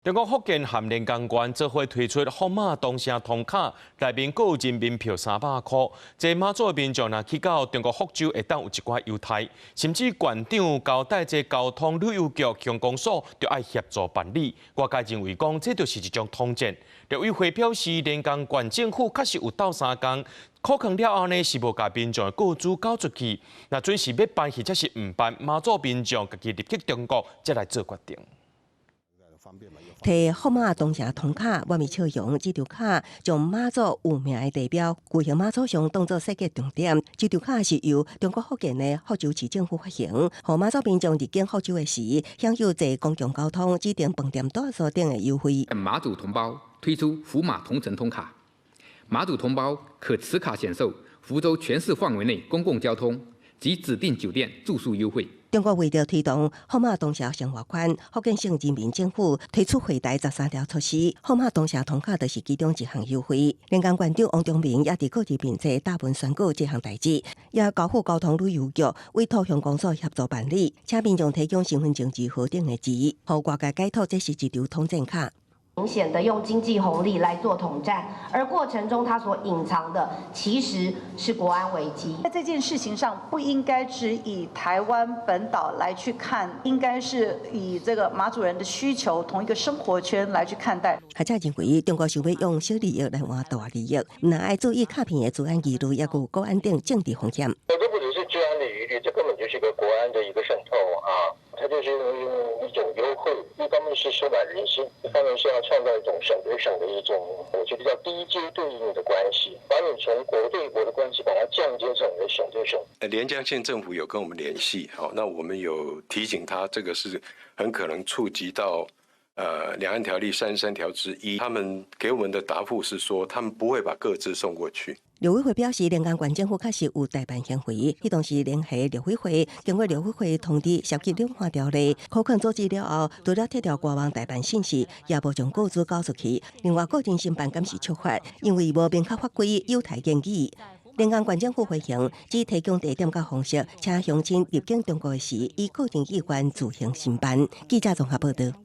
中國福建和連江縣做伙推出福馬同城通卡，內面閣有人民票300箍。這馬祖的民眾若去到中國福州，會當有一寡優待，甚至縣長交代這交通旅遊局鄉公所，就愛協助辦理。外界認為講，這就是一種統戰。陸委會表示，連江縣政府確實有鬥相共，可能了後呢是無共民眾的個資交出去。若準是欲辦或者是毋辦，馬祖民眾家己入去中國，才來做決定。提福馬同城通卡，滿面笑容，這張卡將馬祖有名的地標巨型媽祖像當做設計重點。這張卡是由中國福建的福州市政府發行，予馬祖民眾入境福州的時，享有坐公共交通、指定飯店、住宿等的優惠。馬祖同胞推出福馬同城通卡，馬祖同胞可持卡享受福州全市範圍內公共交通及指定酒店住宿優惠。中國為著推動福馬同城生活圈，福建省人民政府推出惠台13條措施，福馬同城通卡就是其中一項優惠。連江縣長王忠民也佇個人面前貼文宣告這項代誌，也交付交通旅遊局委託鄉公所協助辦理，請民眾提供身份證字號等的字，予外界解讀這是一張統戰卡。明顯的用經濟紅利來做統戰，而過程中他所隱藏的其實是國安危機。在這件事情上，不應該只以台灣本島來去看，應該是以這個馬祖人的需求，同一個生活圈來去看待。學者認為，中國想欲用小利益來換大利益，若愛注意卡片的資安疑慮，也有國安等政治風險。這不只是治安的疑慮，這根本就是一個國安的一個滲透啊！它就是用一種優惠，一方面是收買人心，一方面是要創造一種省對省的一種，我覺得叫低階對應的關係，把你從國對國的關係，把它降階成為省對省。連江縣政府有跟我們聯繫，好，那我們有提醒他，這個是很可能觸及到兩岸條例33條之一，他們給我們的答覆是說，他們不會把個資送過去。陸委會表示，連江縣政府確實有代辦行為，彼當時聯繫陸委會，經過陸委會通知涉及兩岸條例，可能阻止了後，除了撤掉官網代辦信息，也無將個資交出去。另外，個人申辦敢是觸法，因為無明確法規友台言語。連江縣政府回應，只提供地點佮方式，請鄉親入境中國時，依個人意願自行申辦。記者綜合報道。